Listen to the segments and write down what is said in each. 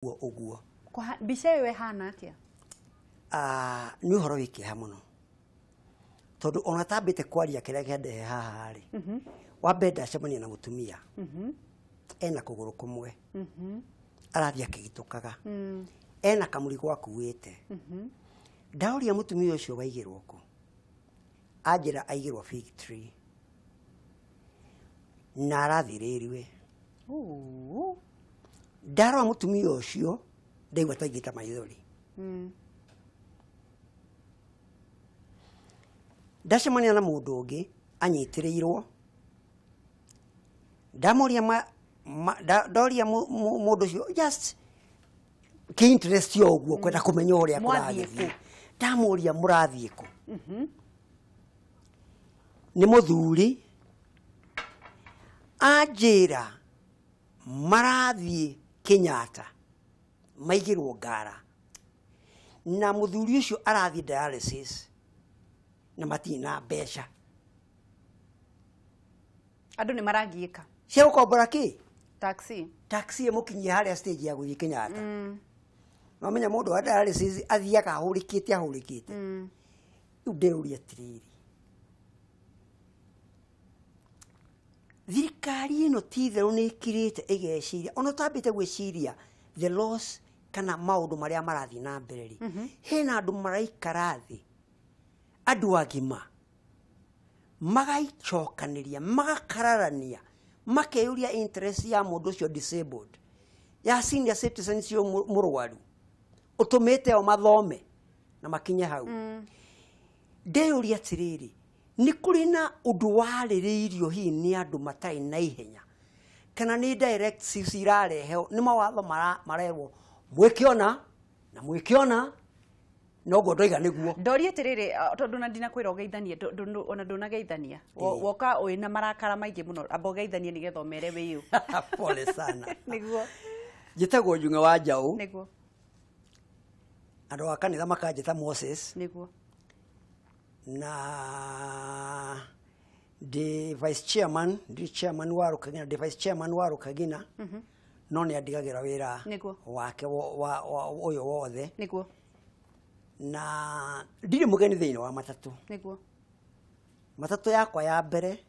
Ũguo. Mbica ĩyo ĩhana atĩa? Nĩ ũhoro wĩ kĩeha mũno, tondũ ona tambĩte kwaria kĩrĩa kĩandehe haha rĩ, wa mbere ndacemania na mũtumia ena kũgũrũ kũmwe, arathiĩ akĩgitũkaga, ena kamũrigo akuĩte. Ndaũria mũtumia ũcio waigĩrwo kũ, anjĩra aigĩrwo Fig Tree na arathirĩrwe. Ndarora mũtumia ũcio ndaigua ta ingĩta maithori. Ndacemania na mũndũ ũngĩ anyitĩrĩirwo, ndamũria ndoria mũndũ ũcio just kĩ interest o ũguo, kwenda kũmenya ũrĩa Mwathiĩ kũragĩthiĩ. kũ? Ndamũria mũrathiĩ kũ, nĩ mũthuri, anjĩra marathiĩ Kenyatta maigĩrwo ngara, na mũthuri ũcio arathiĩ dialysis na matirĩ na mbeca. Andũ nĩ maragiĩka. Cia gũkombora kĩ? Taxi. Taxi ĩmũkinyie harĩa stage ya gũthiĩ Kenyatta. No menya mũndũ wa dialysis athiaga ahũrĩkĩte ahũrĩkĩte. Rĩu ndĩrũria atĩrĩrĩ, thirikari ĩno ti itherũ nĩ ĩkirĩte ĩgeciria, ona ũtambĩte gwĩciria the laws kana maũndũ marĩa marathiĩ na mbere rĩ, hena andũ maraikara thĩ, andũ agima magaicokanĩria, magakararania, makeyũria interest ya mũndũ ũcio disabled, ya senior citizen ũcio mũrwaru ũtũmĩte o mathome na makinye hau. Ndeyũria atĩrĩrĩ, nĩ kũrĩ na ũndũ warĩrĩirio hihi nĩ andũ matarĩ na ihenya, kana nĩ directives irareheo, nĩ mawatho marerwo mwĩke ũna na mwĩke ũna, noguo ndoiga nĩguo. Ndoria atĩrĩrĩ, tondũ na ndinakwĩra ũgeithanie, ona ndũnageithania. Woka wĩna marakara maingĩ mũno, amba ũgeithanie nĩgetha ũmere wĩ ũ. Pole sana. Nĩguo. Njĩtagwo Njung'e wa Njaũ. Nĩguo. Andũ a kanitha makanjĩta Moses. Nĩguo. Na ndĩ vice chairman, ndĩ chairman wa Rukagina, ndĩ vice chairman wa Rukagina. No nĩ andigagĩra wĩra Nĩguo. wake ũyũ wothe. Nĩguo. Na ndirĩ mũgeni thĩinĩ wa matatũ. Nĩguo. Matatũ yakwa ya mbere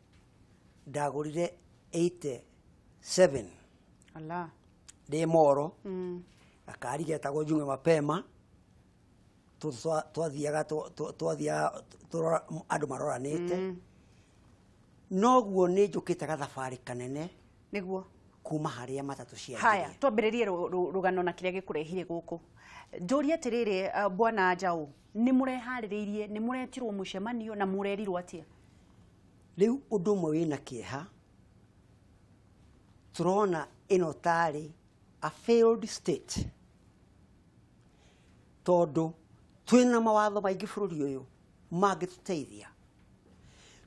ndagũrire 87. Ala. Ndĩ Moro. Gakari getagwo Njung'e Mapema. Twathiaga twathiaga andũ maroranĩte. Noguo nĩ njũkĩte gathabarĩ kanene. Nĩguo. Kuma harĩa matatũ ciambĩrĩria. Haya, twambĩrĩrie rũgano na kĩrĩa gĩkũrehire gũkũ. Njũrie atĩrĩrĩ, bwana Njaũ, nĩ mũreharĩrĩirie, nĩ mũretirwo mũcemanio na mũrerirwo atĩa? Rĩu ũndũ ũmwe wĩna kĩeha, tũrona ĩno tarĩ a failed state, tondũ twĩna mawatho maingĩ bũrũri ũyũ mangĩtũteithia.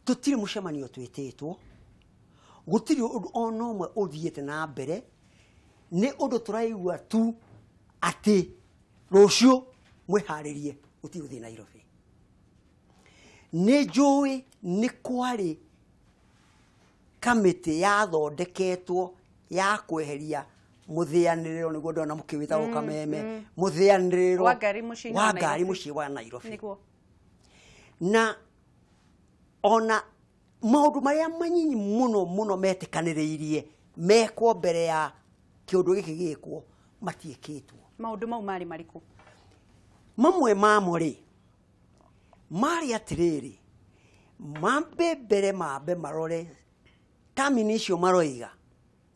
Tũtirĩ mũcemanio twĩtĩtwo, gũtirĩ ũndũ ona ũmwe ũthiĩte na mbere, nĩ ũndũ tũraigua tu atĩ rũciũ mwĩharĩrie gũtirĩ gũthiĩ Nairobi. Nĩ njũĩ nĩ kwarĩ kamĩtĩ yathondeketwo ya kweheria mũthĩanĩrĩro, nĩguo ndona mũkĩwĩtagwo kameme, mũthĩanĩrĩro Wa ngari mũciĩ-inĩ wa wa ngari Nairobi. mũciĩ wa Nairobi. Nĩguo. Na ona maũndũ marĩa manyinyi mũno mũno metĩkanĩrĩirie mekwo mbere ya kĩũndũ gĩkĩ gĩkwo matiĩkĩtwo. Maũndũ mau marĩ marĩkũ? Mamwe mamo rĩ marĩ atĩrĩrĩ, mambe mbere mambe marore terminal icio maroiga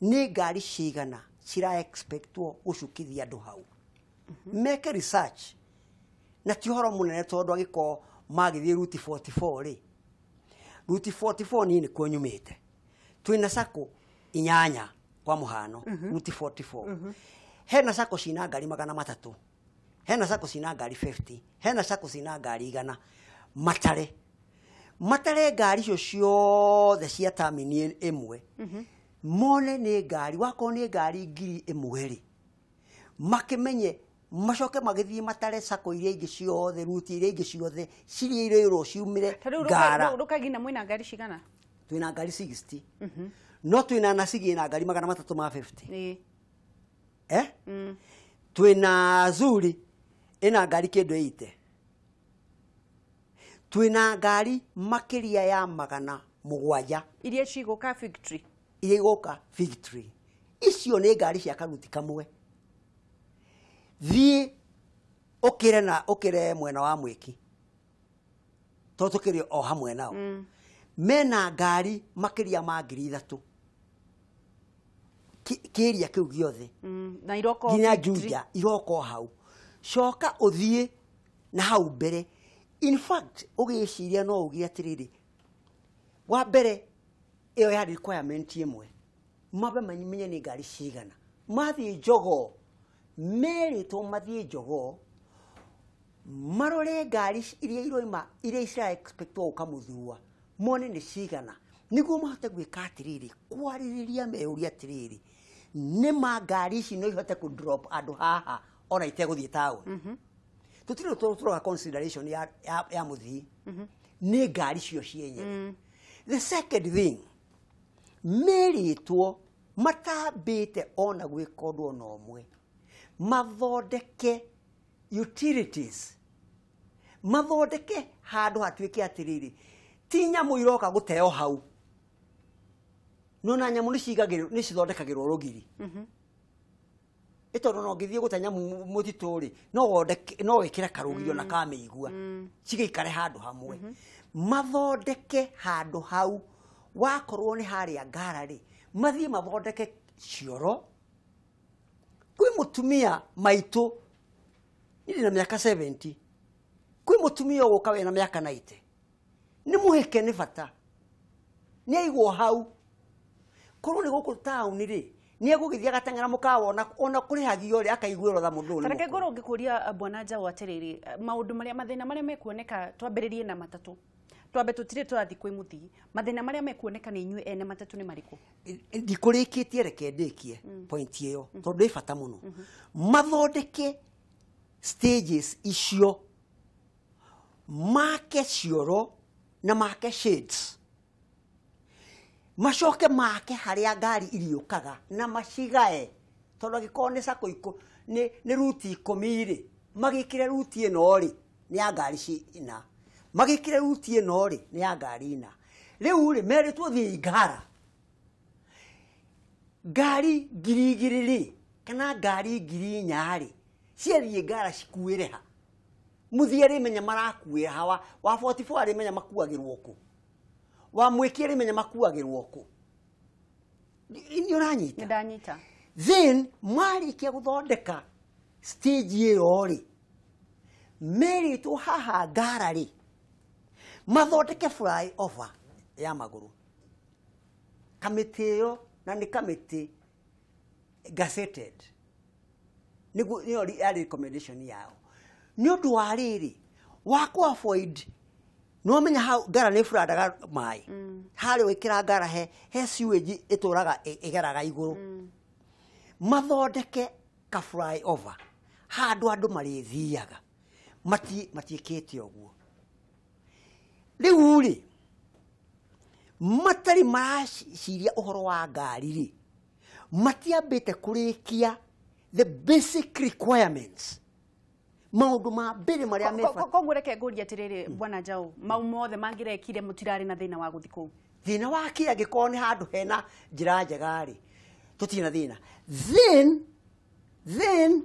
nĩ ngari cigana cira expectwo gũcukithia andũ hau. Meke research na ti ũhoro mũnene, tondũ angĩkorwo magĩthiĩ route 44 rĩ, route 44 niĩ nĩkuo nyumĩte, twĩna sacco inyanya kwa mũhano, route 44. Hena sacco cina ngari 300, hena sacco cina ngari 50, hena sacco cina ngari 100. Matare matare ngari icio ciothe cia terminal ĩmwe, mone nĩ ngari, wakorwo nĩ ngari 1000 rĩ, makĩmenye, macoke magĩthiĩ matare sacco iria ingĩ ciothe, route iria ingĩ ciothe ciria irĩrwo ciumĩre Ta rĩu ngara. Rukagina mwĩna ngari cigana? Twĩna ngari 60. No twĩna nacigi na ngari 350. Twĩna Zuri ĩna ngari kĩndũ 80. Twĩna ngari makĩria ya 700 iria cigũka Fig Tree. Iria igũka Fig Tree. Icio nĩ ngari cia karuti kamwe. Thiĩ ũkĩre na ũkĩre mwena wa Mwĩki, tondũ tũkĩrĩ o hamwe nao. Mena ngari makĩria ma 3,000 kĩria kĩu gĩothe. Na iroko nginya Fig Tree. Juja iroko hau. Coka ũthiĩ na hau mbere. In fact ũgĩciria no uge atĩrĩrĩ, wa mbere ĩyo yarĩ requirement ĩmwe, mambe mamenye nĩ ngari cigana. Mathiĩ Jogoo, merĩtwo mathiĩ Jogoo marore ngari iria iroima, iria cira expectwo gũka Mũthurwa, mone nĩ cigana, nĩguo mahote gwĩka atĩrĩrĩ, kwarĩrĩria meyũrie atĩrĩrĩ, nĩ ma ngari ici no ihote kũ drop andũ haha ona itegũthiĩ taũni. Tũtirĩ tũroga consideration ya mũthii, nĩ ngari cio cienyewe. The second thing, merĩtwo matambĩte ona gwĩka ũndũ ona ũmwe, mathondeke utilities, mathondeke handũ hatuĩke atĩrĩrĩ, ti nyamũ iroka gũteo hau. No na nyamũ nĩ cithondekagĩrwo rũgiri. Ĩtondũ no ngĩthiĩ gũte nyamũ mũtitũ rĩ, no wĩkĩre karũgiri ona ka mĩigua, cigĩikare handũ hamwe. Mathondeke handũ hau, wakorwo nĩ harĩa Ngara rĩ, mathiĩ mathondeke cioro. Kwĩ mũtumia maitũ, niĩ ndĩna mĩaka 70, kwĩ mũtumia ũgũka wĩna mĩaka 90, nĩ mũhĩke nĩ bata, nĩ aigwo hau. Korwo nĩ gũkũ taũni rĩ, nĩ egũgĩthiĩ agateng'era mũkawa ona kũrĩhagio rĩ, akaiguĩrwo tha mũndũ ũyũ nĩ Tareke mũkũrũ. ngorwo ngĩkũria bwana Njaũ atĩrĩrĩ, maũndũ marĩa mathĩna marĩa mekuoneka, twambĩrĩrie na matatũ, twambe tũtirĩ tũrathiĩ kwĩ mũthii, mathĩna marĩa mekuoneka nĩ inyuĩ ene matatũ nĩ marĩkũ? Ndikũrĩkĩtie, reke ndĩkie point ĩyo tondũ ĩ bata mũno. Mathondeke stages icio, make cioro na make shades, macoke make harĩa ngari iriũkaga na macigae, tondũ angĩkorwo nĩ sacco nĩ ruti 10 rĩ, magĩkĩre ruti ĩno rĩ nĩ ya ngari ina, magĩkĩre ruti ĩno rĩ nĩ ya ngari ina. Rĩu rĩ merĩtwo thiĩ Ngara, ngari 2,000 rĩ kana ngari 4,000 rĩ ciathiĩ Ngara cikuĩre ha? Mũthii arĩmenya marakuĩra ha, wa 44 arĩmenya makuagĩrwo kũ, wa Mwĩki arĩmenya makuagĩrwo kũ. Nĩ ũranyita? Nĩ ndanyita. Then marĩkia gũthondeka stage ĩyo rĩ, merĩtwo haha Ngara rĩ mathondeke fly over ya magũrũ. Kamĩtĩ ĩyo, na nĩ kamĩtĩ gazetted, nĩguo nĩyo yarĩ recommendation yao, nĩ ũndũ wa rĩrĩ wa kũ avoid. Nĩ wamenya hau Ngara nĩ ĩburandaga maĩ, harĩa wĩkĩra Ngara he sewage ĩtũraga ĩgeraga igũrũ. Mathondeke ka fly over handũ andũ marĩthiaga, matiĩkĩte ũguo. Rĩu rĩ matarĩ maraciria ũhoro wa ngari rĩ, matiambĩte kũrĩkia the basic requirements, maũndũ ma mbere marĩa me bata. Koguo reke ngũrie atĩrĩrĩ bwana Njaũ, mau mothe mangĩrekire mũtirarĩ na thĩna wa gũthiĩ kũu? Thĩna wa kĩ angĩkorwo nĩ handũ hena njĩra njega rĩ, tũtirĩ na thĩna. Then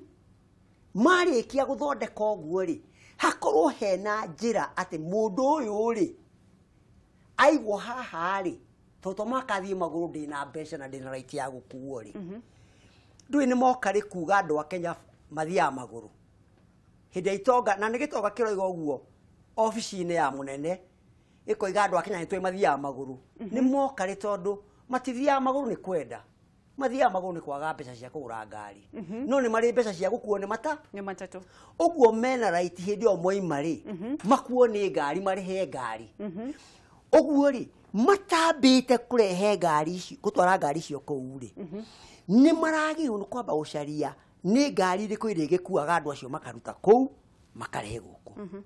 marĩkia gũthondeka ũguo rĩ, hakorwo hena njĩra atĩ mũndũ ũyũ rĩ aigwo haha rĩ, tondũ to mũhaka athiĩ magũrũ, ndĩna mbeca na ndĩna right ya gũkuo rĩ. Ndũĩ nĩ moka rĩ kuga andũ a Kenya mathiaga magũrũ hĩndĩ ya itonga, na nĩ gĩtonga kĩroiga ũguo obici-inĩ ya mũnene, ĩkoiga andũ a Kenya nĩ tũĩ mathiaga magũrũ. Nĩ moka rĩ, tondũ matithiaga magũrũ nĩ kwenda, mathiaga magũrũ nĩ kwaga mbeca cia kũgũra ngari, no nĩ marĩ mbeca cia gũkuo nĩ mata Nĩ matatũ. Ũguo mena right hĩndĩ ĩyo moima rĩ, makuo nĩ ngari, marĩhe ngari. Ũguo rĩ matambĩte kũrehe ngari ici, gũtwara ngari icio kũu rĩ, nĩ maragĩrĩirwo nĩ kwamba gũcaria nĩ ngari irĩkũ irĩgĩkuaga andũ acio, makaruta kũu makarehe gũkũ.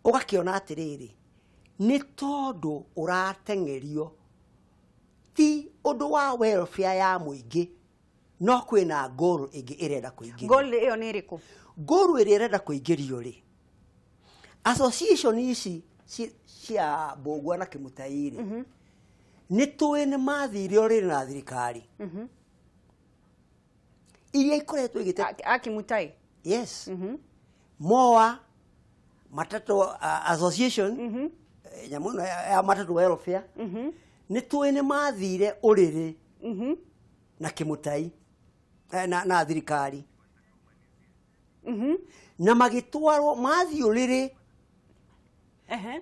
Ũgakĩona atĩrĩrĩ, nĩ tondũ ũrateng'erio ti ũndũ wa welfare ya mũingĩ, No kwĩna goal ĩngĩ ĩrenda kũingĩrio. Goal ĩyo nĩ ĩrĩkũ? Goal ĩrĩa ĩrenda kũingĩrio rĩ, association ici cia Mbũgua na Kĩmũtai rĩ, nĩ tũĩ nĩ mathire ũrĩrĩ na thirikari iria ikoretwo igĩte A Kĩmũtai. Yes. Moa Matatu Association, nyamũ ĩno ya Matatu Welfare, nĩ tũĩ nĩ mathire ũrĩrĩ na Kĩmũtai na thirikari na magĩtwarwo mathiĩ ũrĩrĩ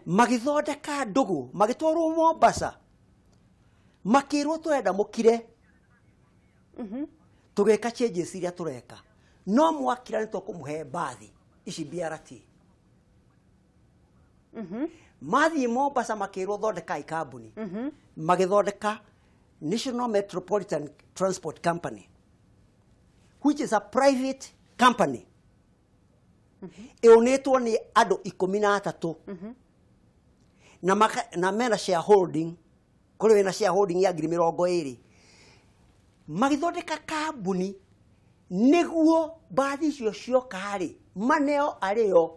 magĩthondeka ndũgũ, magĩtwarwo Mombasa, makĩrwo tũrenda mũkire tũgĩka changes iria tũreka, no mwakira nĩ tũkũmũhe mbathi ici BRT. Mathiĩ Mombasa makĩrwo thondekai kambuni, magĩthondeka National Metropolitan Transport Company, which is a private company ĩũnĩtwo nĩ andũ 13 na mena shareholding, kũrĩ wĩna shareholding ya 20,000. Magĩthondeka kambuni nĩguo mbathi icio cioka rĩ maneo arĩo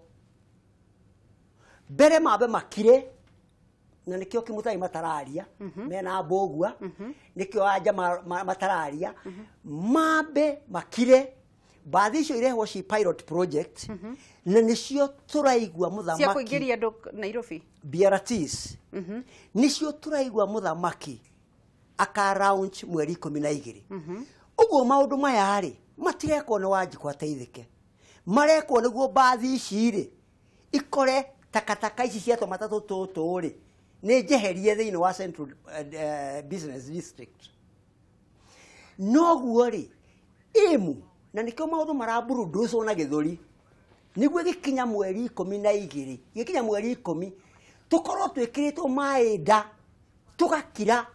mbere mambe makire, na nĩkĩo Kĩmũtai matararia mena Mbũgua, nĩkĩo anja matararia, mambe makire mbathi icio irehwo ci pilot project, na nĩcio tũraigua mũthamaki cia kũingĩria andũ Nairobi BRTs, nĩcio tũraigua mũthamaki aka launch mweri 12. Ũguo maũndũ maya rĩ matirekwo nĩ Wanjikũ ateithĩke, marekwo nĩguo mbathi ici rĩ ikore takataka ici cia tũmatatũ tũtũ rĩ nĩ njeherie thĩinĩ wa Central Business District. Noguo rĩ ĩmu, na nĩkĩo maũndũ maraburudũcwo na gĩthũri nĩguo gĩkinya mweri 12, gĩkinya mweri 10 tũkorwo twĩkĩrĩtwo maĩ nda tũgakira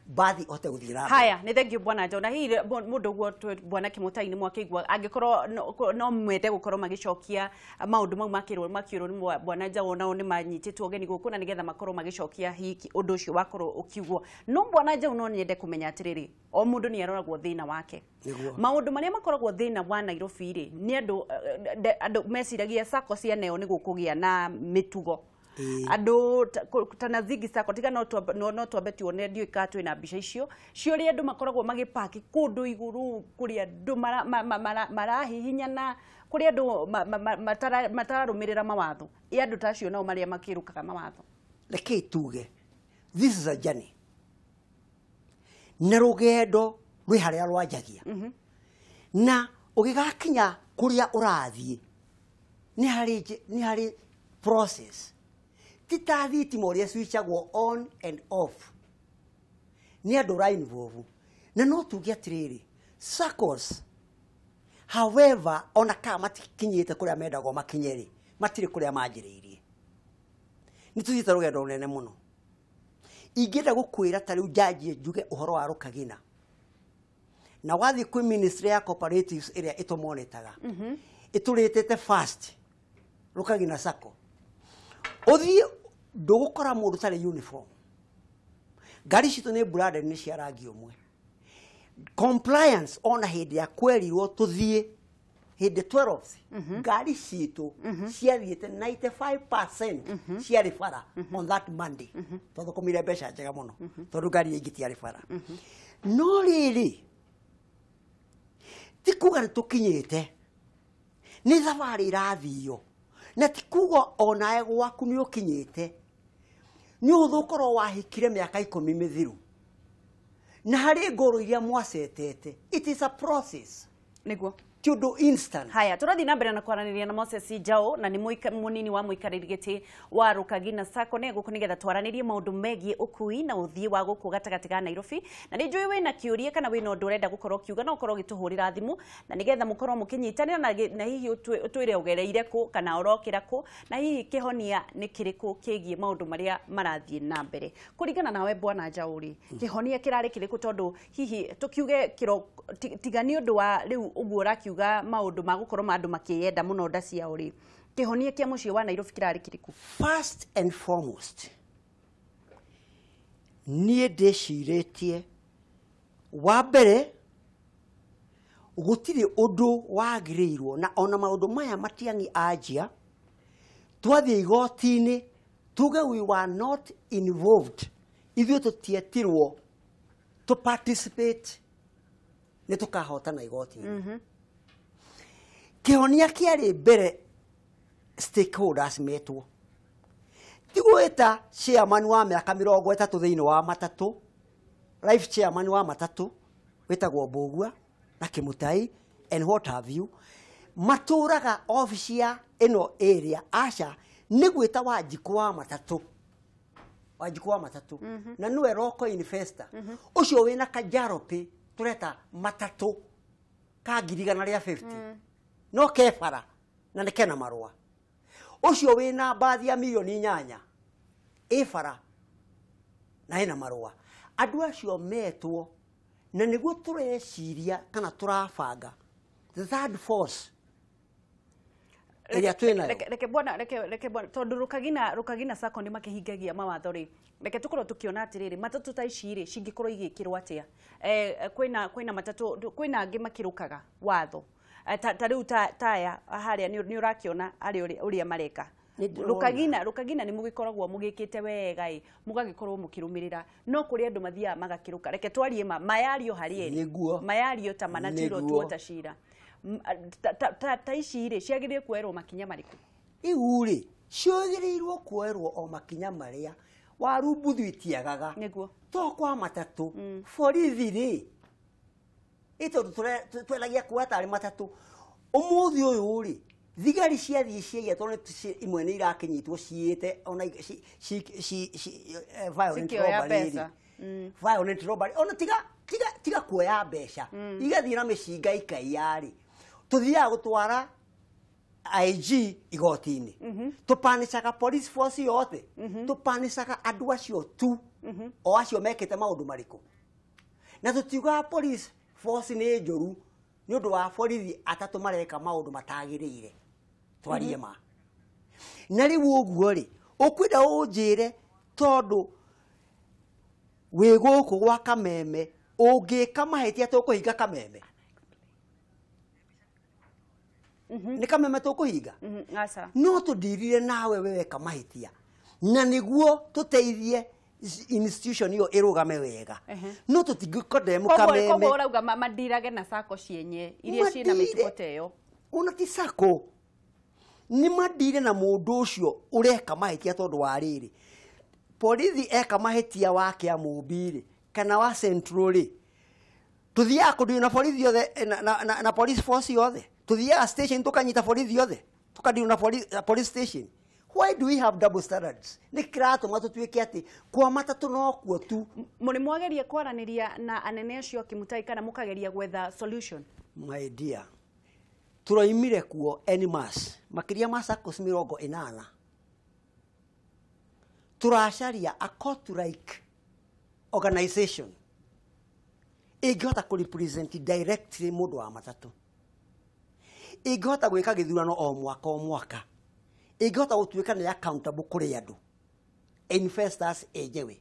mbathi ote gũthiĩ na mbere. Haya, nĩ thengiũ bwana Njaũ. Na hihi mũndũ ũguo bwana Kĩmũtai nĩ mwakĩigua angĩkorwo no mwende gũkorwo magĩcokia maũndũ mau makĩrwo nĩ bwana Njaũ, nao nĩ manyitĩtwo ũgeni gũkũ na nĩgetha makorwo magĩcokia hihi ũndũ ũcio wakorwo ũkiugwo. No bwana Njaũ no nyende kũmenya atĩrĩrĩ, o mũndũ nĩ aroragwo thĩna wake. Maũndũ marĩa makoragwo thĩna wa Nairobi rĩ, nĩ andũ meciragia sacco cia neo nĩ gũkũgĩa na mĩtugo. Andũ Tanazigi sacco tiga no twambe tuone ndiũĩ kana twĩna mbica icio cia ũrĩa andũ makoragwo magĩpaki kũndũ igũrũ, kũrĩa andũ marahihinyana, kũrĩa andũ matararũmĩrĩra mawatho. Ĩ andũ ta acio nao marĩa makĩrũkaga mawatho. Rekei tuge this is a journey, na rũgendo rwĩ harĩa rwanjagia, na ũgĩgakinya kũrĩa ũrathiĩ nĩ harĩ process. Ti ta thitima ũrĩa switchagwo on and off, nĩ andũ ũra involve. Na no tuge atĩrĩrĩ, SACCOs however ona kana matikinyĩte kũrĩa mendagwo makinye rĩ, matirĩ kũrĩa manjĩrĩirie. Nĩ tũthiĩte rũgendo rũnene mũno. Ingĩenda gũkwĩra ta rĩu njanjie njuge ũhoro wa Rũkagina, na wathiĩ kwĩ ministry ya cooperatives ĩrĩa ĩtũmonitaga, ĩtũrĩtĩte fast Rũkagina SACCO, ũthiĩ ndũgũkora mũndũ tarĩ uniform. Ngari citũ nĩ branded, nĩ cia rangi ũmwe. Compliance ona hĩndĩ ya kwerirwo tũthiĩ hĩndĩ 12 ngari citũ ciathiĩte 95% ciarĩ bara on that Monday. Twathũkũmire mbeca njega mũno tondũ ngari ingĩ tiarĩ bara. No rĩrĩ ti kuga nĩ tũkinyĩte, nĩ thabarĩ ĩrathio, na ti kuga onawe gwaku nĩ ũkinyĩte. Nĩ ũhũthũ ũkorwo wahikire mĩaka 10 mĩthiru na harĩ ngũrũ iria mwacetete. It is a process. Nĩguo ti ũndũ instant. Haya, tũrathiĩ na mbere na kwaranĩria na Moses Njaũ, na nĩ mũnini wa mũikarĩri gĩtĩ wa Rũkagina SACCO nĩ gũkũ nĩgetha twaranĩrie maũndũ megiĩ ũkui na ũthiĩ wa gũkũ gatagatĩ ga Nairobi. Na nĩ njũĩ wĩna kĩũria kana wĩna ũndũ ũrenda gũkorwo ũkiuga, no ũkorwo ũgĩtũhũrĩra thimũ na nĩgetha mũkorwo mũkĩnyitanĩra na hihi ũtwĩre ũgereire kũ kana ũrokĩra kũ, na hihi kĩhonia nĩ kĩrĩkũ kĩgiĩ maũndũ marĩa marathiĩ na mbere. Kũringana nawe bwana Njaũ rĩ, kĩhonia kĩrarĩ kĩrĩkũ? Tondũ hihi tũkiuge tiga nĩ ũndũ wa rĩu ũguo ũrakiuga maũndũ ma gũkorwo andũ makĩyenda mũno nda ciao rĩ, kĩhonia kĩa mũciĩ wa Nairobi kĩrarĩ kĩrĩkũ? First and foremost, niĩ ndĩcirĩtie wa mbere Gũtirĩ ũndũ wagĩrĩirwo na ona maũndũ maya Matiang'i anjia twathiĩ igoti-inĩ tuge we were not involved, ithuĩ tũtietirwo to participate, nĩ tũkahotana igoti-inĩ. Kĩhonia kĩarĩ mbere stakeholders metwo, ti gwĩta chairman wa mĩaka 30 thĩinĩ wa matatũ, life chairman wa matatũ wĩtagwo Mbũgua na Kimutai and what have you, matũraga obici ya ĩno area aca nĩ gwĩta Wanjikũ wa matatũ, Wanjikũ wa matatũ na nĩwe local investor ũcio wĩna kajaropi tũreta matatũ ka 150,000 no ke bara na nĩ kena marũa, ũcio wĩna mbathi ya 8 million ĩ bara na ĩna marũa. Andũ acio metwo na nĩguo tũreciria kana tũrabanga the third force ĩrĩa twĩ nayo. Reke bwana, reke bwana, tondu Rukagina Sacco nĩ makĩhingagia mawatho rĩ, reke tũkorwo tũkĩona atĩrĩrĩ, matatũ ta ici rĩ cingĩkorwo igĩkĩrwo atĩa? Kwĩna matatũ, kwĩna angĩ makĩrũkaga watho. Ta rĩu taya harĩa nĩ ũrakĩona harĩa ũrĩa mareka. Nĩ ndĩrona. Rukagina nĩ mũgĩkoragwo mũgĩkĩte wega ĩ, mũgagĩkorwo mũkĩrũmĩrĩra, no kũrĩ andũ mathiaga magakĩrũka. Reke twarie ma mayario harĩ erĩ. Nĩguo. Mayario ta mana tirwo Nĩguo. tuota cira. Ta ici rĩ ciagĩrĩire kuoerwo makinya marĩkũ? Rĩu rĩ ciagĩrĩirwo kuoerwo o makinya marĩa warumbuthu itiagaga. Nĩguo. To kwa matatũ borithi rĩ ĩ tondũ twendagia kuoya tarĩ matatũ ũmũthĩ ũyũ rĩ, thigari ciathiĩ ciaiya tondũ imwe nĩ irakĩnyitwo ciĩte ona violent Cikĩoya robbery rĩ. mbeca. Violent robbery ona tiga kuoya mbeca, igathiĩ na mĩcinga ikaiya rĩ, tũthiaga gũtwara IG igoti-inĩ, tũpanicaga police force yothe, tũpanicaga andũ acio tu o acio mekĩte maũndũ marĩkũ, na tũtiugaga police force nĩ njũru nĩ ũndũ wa borithi atatũ mareka maũndũ matagĩrĩire, twarie ma. Na rĩu ũguo rĩ ũkwenda ũnjĩre tondũ wĩ gũkũ gwa Kameme ũngĩka mahĩtia tũkũhinga Kameme? Nĩ Kameme tũkũhinga? Aca. No tũndirire nawe we weka mahĩtia na nĩguo tũteithie institution ĩyo ĩrũgame wega, no tũtingĩkondemu Koguo Kameme. Koguo ũrauga mandirage na sacco cienye iria ciĩna Mandire. mĩtugo ta ĩyo. Ona ti sacco, nĩ mandire na mũndũ ũcio ũreka mahĩtia, tondũ wa rĩrĩ borithi eka mahĩtia wa Kĩamũmbi rĩ kana wa Central rĩ, tũthiaga kũndio na borithi othe na police force yothe, tũthiaga station tũkanyita borithi othe tũkandio na police station. Why do we have double standards? Nĩ kĩratũma tũtuĩke atĩ kwa matatũ no kuo tu. Mũrĩ mwageria kwaranĩria na anene acio a Kimutai kana mũkageria gwetha solution? My dear, tũroimire kuo en masse makĩria ma SACCOs 80, tũracaria a court like organization ĩngĩhota kũ represent directly mũndũ wa matatũ, ĩngĩhota gwĩka gĩthurano o mwaka o mwaka, ĩngĩhota gũtuĩka nĩ accountable kũrĩ andũ investors enyewe.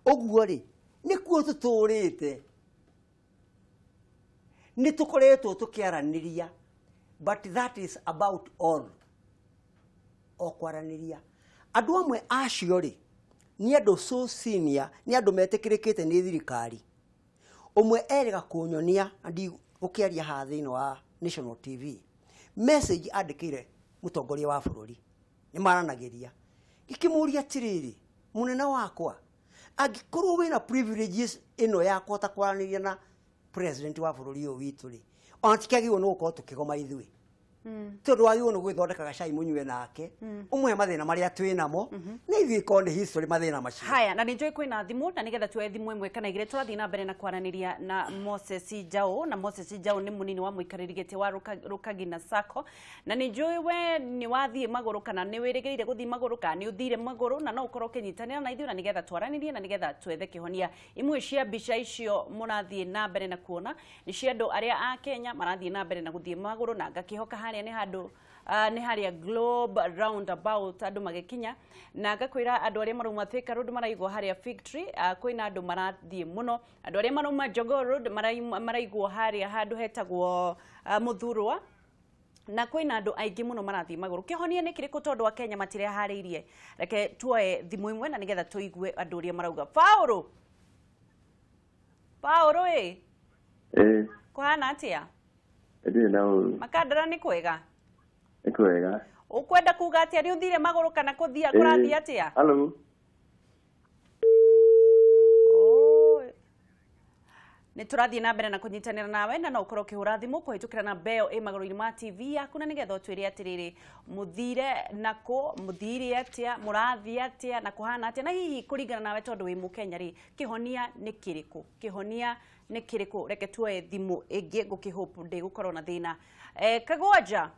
Ũguo rĩ nĩkuo tũtũrĩte, nĩ tũkoretwo tũkĩaranĩria, but that is about all. O kwaranĩria andũ amwe acio rĩ nĩ andũ so senior, nĩ andũ metĩkĩrĩkĩte nĩ thirikari. Ũmwe erĩga kũnyonia na gũkĩaria haha thĩinĩ wa national TV message andĩkĩire mũtongoria wa bũrũri, nĩ maranagĩria, ngĩkĩmũria atĩrĩrĩ, mũnene wakwa, angĩkorwo wĩna privileges ĩno ya kũhota kwaranĩria na president wa bũrũri ũyũ witũ rĩ, ona tikĩagĩrĩirwo nĩ gũkorwo tũkĩgoma ithuĩ, tondũ wagĩrĩirwo nĩ gwĩthondeka gacai mũnyue nake ũmũhe mathĩna marĩa twĩ namo, na ithuĩ ikorwo nĩ history mathĩna macio. Haya, na nĩ njũĩ kwĩna thimũ na nĩgetha tuoe thimũ ĩmwe kana igĩrĩ, tũrathiĩ na mbere na kwaranĩria na Moses Njau, na Moses Njau nĩ mũnini wa mũikarĩri gĩtĩ wa Rukagina Sacco, na nĩ njũĩ we nĩ wathiĩ magũrũ kana nĩ wĩrĩgĩrĩire gũthiĩ magũrũ kana nĩ ũthire magũrũ, na no ũkorwo ũkĩnyitanĩra na ithuĩ na nĩgetha twaranĩrie na nĩgetha twethe kĩhonia. Imwe cia mbica icio mũrathiĩ na mbere na kuona nĩ cia andũ arĩa a Kenya marathiĩ na mbere na gũthiĩ magũrũ, na ngakĩhoka harĩa nĩ handũ Nĩ harĩa Globe roundabout andũ magĩkinya, na ngakwĩra andũ arĩa marauma Thika Road maraigwo harĩa Fig Tree. Kwĩna andũ marathiĩ mũno, andũ arĩa marauma Jogoo Road maraigwo harĩa handũ hetagwo Muthurwa, na kwĩna andũ aingĩ mũno marathiĩ magũrũ. Kĩhonia nĩ kĩrĩkũ tondũ Akenya matireharĩirie? Reke tuoe thimũ ĩmwe na nĩgetha tũigue andũ ũrĩa marauga. Paũrũ, Paũrũ ĩ. Ĩĩ. Kũhana atĩa? Ndirĩ na ũru. Makandara nĩ kwega? Nĩ kwega. Ũkwenda kuga atĩa? Nĩ ũthire magũrũ kana kũthia kũrathiĩ atĩa? Halo. Nĩ tũrathiĩ na mbere na kũnyitanĩra nawe, na no ũkorwo ũkĩhũra thimũ kũhĩtũkĩra namba ĩyo ĩ magũrũ-inĩ ma TV yaku, na nĩgetha ũtwĩre atĩrĩrĩ, mũthire nakũ, mũthire atĩa, mũrathiĩ atĩa na kũhana atĩa, na hihi kũringana nawe tondũ wĩ mũkenya rĩ, kĩhonia nĩ kĩrĩkũ? Kĩhonia nĩ kĩrĩkũ? Reke tuoe thimũ ĩngĩ, ngũkĩhope ndĩgũkorwo na thĩna. Kagwanja,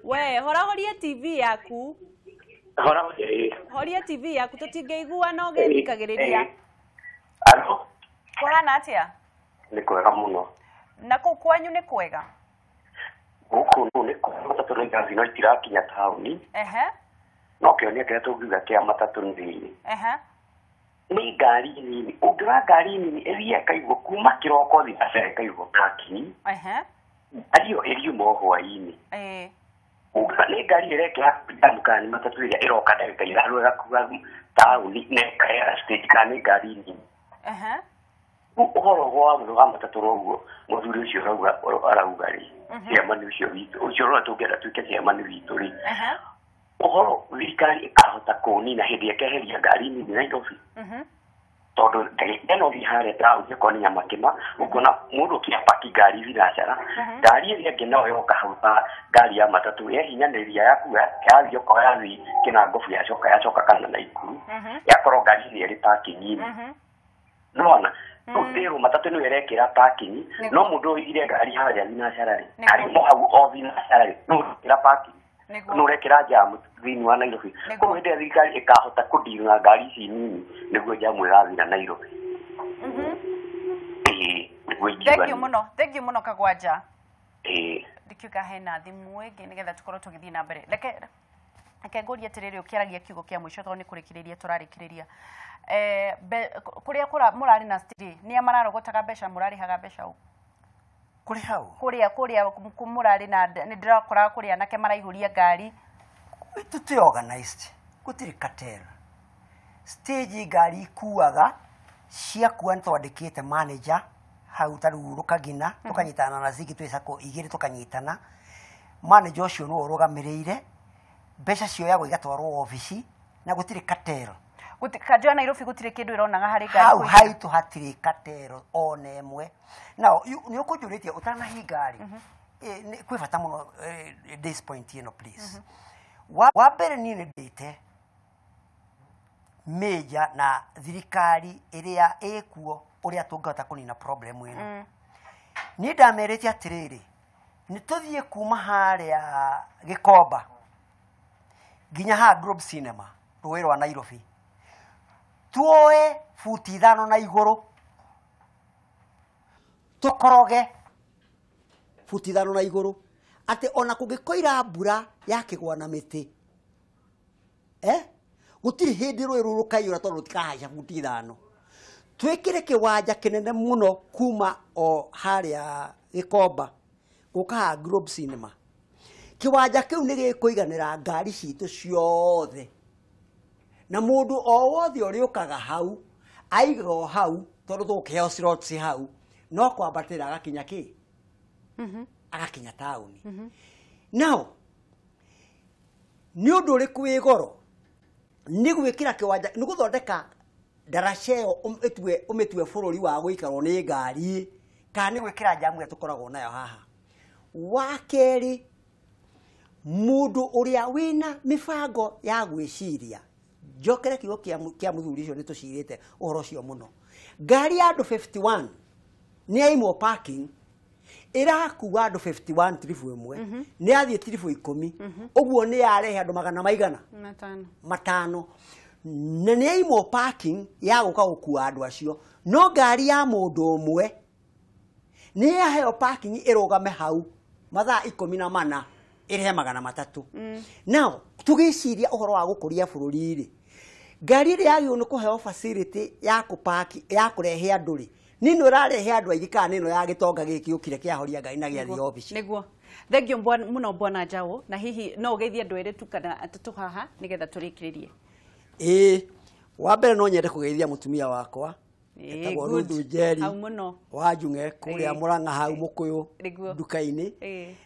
we horahoria TV yaku. Horia TV yaku, tũtingĩigua na ũgĩthikagĩrĩria. Alo. Kũhana atĩa? Nĩ kwega mũno. Na kũu kwanyu nĩ kwega? Gũkũ nĩ kwega, matatũ nĩ ngathi no itirakinya taũni. Ehe. No kĩhonia kĩrĩa tũngiuga kĩa matatũ nĩ Ehe. Nĩ ngari nini. Ũngĩoya ngari nini ĩthiĩ ĩkaigwo kuma kĩroko thinacara ĩkaigwo parking. Ehe. Ariyo ĩriuma o hwaĩ-inĩ. Ĩĩ. Ũngĩoya nĩ ngari ĩrekĩra njamu kana nĩ matatũ ĩrĩa ĩroka ndagĩka ithano ĩgakua taũni na ĩkahera stage kana nĩ ngari nini. Ehe. Ũhoro wa matatũ ũguo mũthuri ũcio arauga rĩ, chairman ũcio witũ, ũcio ũrona tũngĩenda tuĩke chairman witũ rĩ, ũhoro thirikari ĩkahota kũũnina hĩndĩ ĩkeheria ngari nini Nairobi. Tondũ ndagĩka ĩno ũthiĩ harĩa taũni okorwo nĩ Nyamakĩma, ũkuona mũndũ ũkĩapaki ngari thinacara, ngari ĩrĩa ĩngĩ no yoka hau ta ngari ya matatũ yehinyanĩria yakua yathiĩ okorwo yathiĩ Kĩnangobu yacoka yacoka kana Naikuru, yakorwo ngari ĩrĩa ĩrĩ parking-inĩ. Nĩwona? Rĩu matatũ nĩyo ĩrekĩra parking, no mũndũ ũigire ngari harĩa thinacara rĩ, arĩ hau o thinacara rĩ, no ũrekĩra parking, no ũrekĩra jamu thĩinĩ wa Nairobi. Koguo hĩndĩ ĩrĩa thirikari ĩkahota kũdeal na ngari ici nini, nĩguo jamu ĩgathira Nairobi. Ĩĩ, nĩguo ingiuga. Thank you mũno, thank you mũno Kagwanja. Ĩĩ. Ndikiuga hena thimũ ĩngĩ nĩgetha tũkorwo tũgĩthiĩ na mbere. Reke ngũrie atĩrĩrĩ, ũkĩaragia kiugo kĩa mũico tondũ nĩ kũrĩkĩrĩria tũrarĩkĩrĩria. Kũrĩa mũrarĩ na stage nĩa mararogotaga mbeca, mũrarĩhaga mbeca ũ? Kũrĩ hau? Kũrĩa mũrarĩ na nĩ ndĩrakoraga kũrĩa anake maraihũria ngari. Tũtirĩ organized, gũtirĩ cartel. Stage ngari ikuaga, ciakua nĩ twandĩkĩte manager hau ta rĩu Rũkagina, tũkanyitana na Ziggy twĩ sacco igĩrĩ tũkanyitana. Manager ũcio nĩwe ũrũgamĩrĩire, mbeca cioyagwo igatwarwo obici na gũtirĩ cartel. Kanjũ ya Nairobi gũtirĩ kĩndũ ĩronaga harĩ ngari hau kũingĩra. Haitũ hatirĩ cartel ona ĩmwe. Now nĩ ũkũnjũrĩtie ũtanahinga rĩ, kwĩ bata mũno this point ĩno please. Wa mbere niĩ nĩ ndĩte major na thirikari ĩrĩa ĩkuo ũrĩa tũngĩhota kũnina problem ĩno. Niĩ ndamerĩte atĩrĩrĩ, nĩ tũthiĩ kuma harĩa Gĩkomba nginya haha Globe Cinema rũĩ rwa Nairobi, tuoe buti 5 na igũrũ, tũkoroge buti 5 na igũrũ, atĩ ona kũngĩkoira mbura ya kĩgwa na mĩtĩ, gũtirĩ hĩndĩ rũĩ rũu rũkaiyũra tondũ rũtikahaica buti 5. Twĩkĩre kĩwanja kĩnene mũno kuma o harĩa Gĩkomba gũka haha Globe Cinema. Kĩwanja kĩu nĩ gĩkũiganĩra ngari citũ ciothe, na mũndũ o wothe ũrĩũkaga hau aiga o hau, tondũ tũgũkĩheo slots hau, no kwambatĩra agakinya kĩ? Agakinya taũni. Now nĩ ũndũ ũrĩkũ wĩ goro? Nĩ gwĩkĩra kĩwanja, nĩ gũthondeka ndaraca ĩyo ũmĩtue bũrũri wa gũikarwo nĩ ngari, kana nĩ gwĩkĩra jamu ĩrĩa tũkoragwo nayo haha. Wa kerĩ, mũndũ ũrĩa wĩna mĩbango ya gwĩciria, njokere kiugo kĩa mũthuri ũcio nĩ tũcirĩte ũhoro ũcio mũno. Ngari ya andũ 51 nĩ yaimwo parking, ĩrakua andũ 51 tiribu ĩmwe, nĩ yathiĩ tiribu 10, ũguo nĩ yarehe andũ magana maigana? Matano. Na nĩ yaimwo parking ya gũka gũkua andũ acio, no ngari ya mũndũ ũmwe nĩ yaheo parking ĩrũgame hau Mathaa 14 ĩrĩhe 300. Now tũgĩciria ũhoro wa gũkũria bũrũri rĩ, ngari ĩrĩa yagĩrĩirwo nĩ kũheo facility ya kũpaki ya kũrehe andũ rĩ, nĩ ĩno ĩrarehe andũ aingĩ kana nĩ ĩno ya gĩtonga gĩkĩ gĩũkire kĩahoria ngari na gĩathiĩ obici? Nĩguo. Thank you mũno bwana Njaũ, na hihi no ũgeithie andũ erĩ tu kana atatũ haha nĩgetha tũrĩkĩrĩrie. Ĩĩ, wa mbere no nyende kũgeithia mũtumia wakwa Ĩĩ, etagwo good. Ruthu Njeri Hau mũno. wa Njung'e kũrĩa Mũrang'a hau Mũkũyũ nduka-inĩ.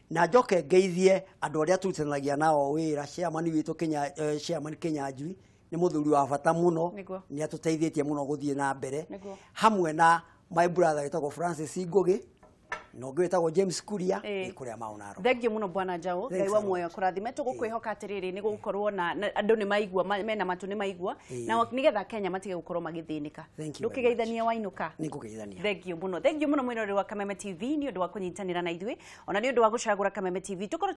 Na njoke ngeithie andũ arĩa tũrutithanagia nao wĩra, chairman witũ Kenya, chairman Kĩnyanjui nĩ mũthuri wa bata mũno, nĩ atũteithĩtie mũno gũthiĩ na mbere, hamwe na my brother wĩtagwo Francis Ngũgĩ na ũngĩ wĩtagwo James Kuria nĩ kũrĩa Maũnaro. Thank you mũno bwana Njaũ, Thanks Ngai wa a lot. muoyo kũrathime. Tũgũkwĩhoka atĩrĩrĩ nĩ gũgũkorwo na andũ nĩ maigua mena matũ nĩ maigua, na nĩgetha Kenya matige gũkorwo magĩthĩnĩka. Thank you very much. Ndũkĩgeithania wainũka. Nĩ ngũgeithania. Thank you mũno. Thank you mũno mwĩroreri wa Kameme TV nĩ ũndũ wa kũnyitanĩra na ithuĩ, ona nĩ ũndũ wa gũcagũra Kameme TV. Tũkorwo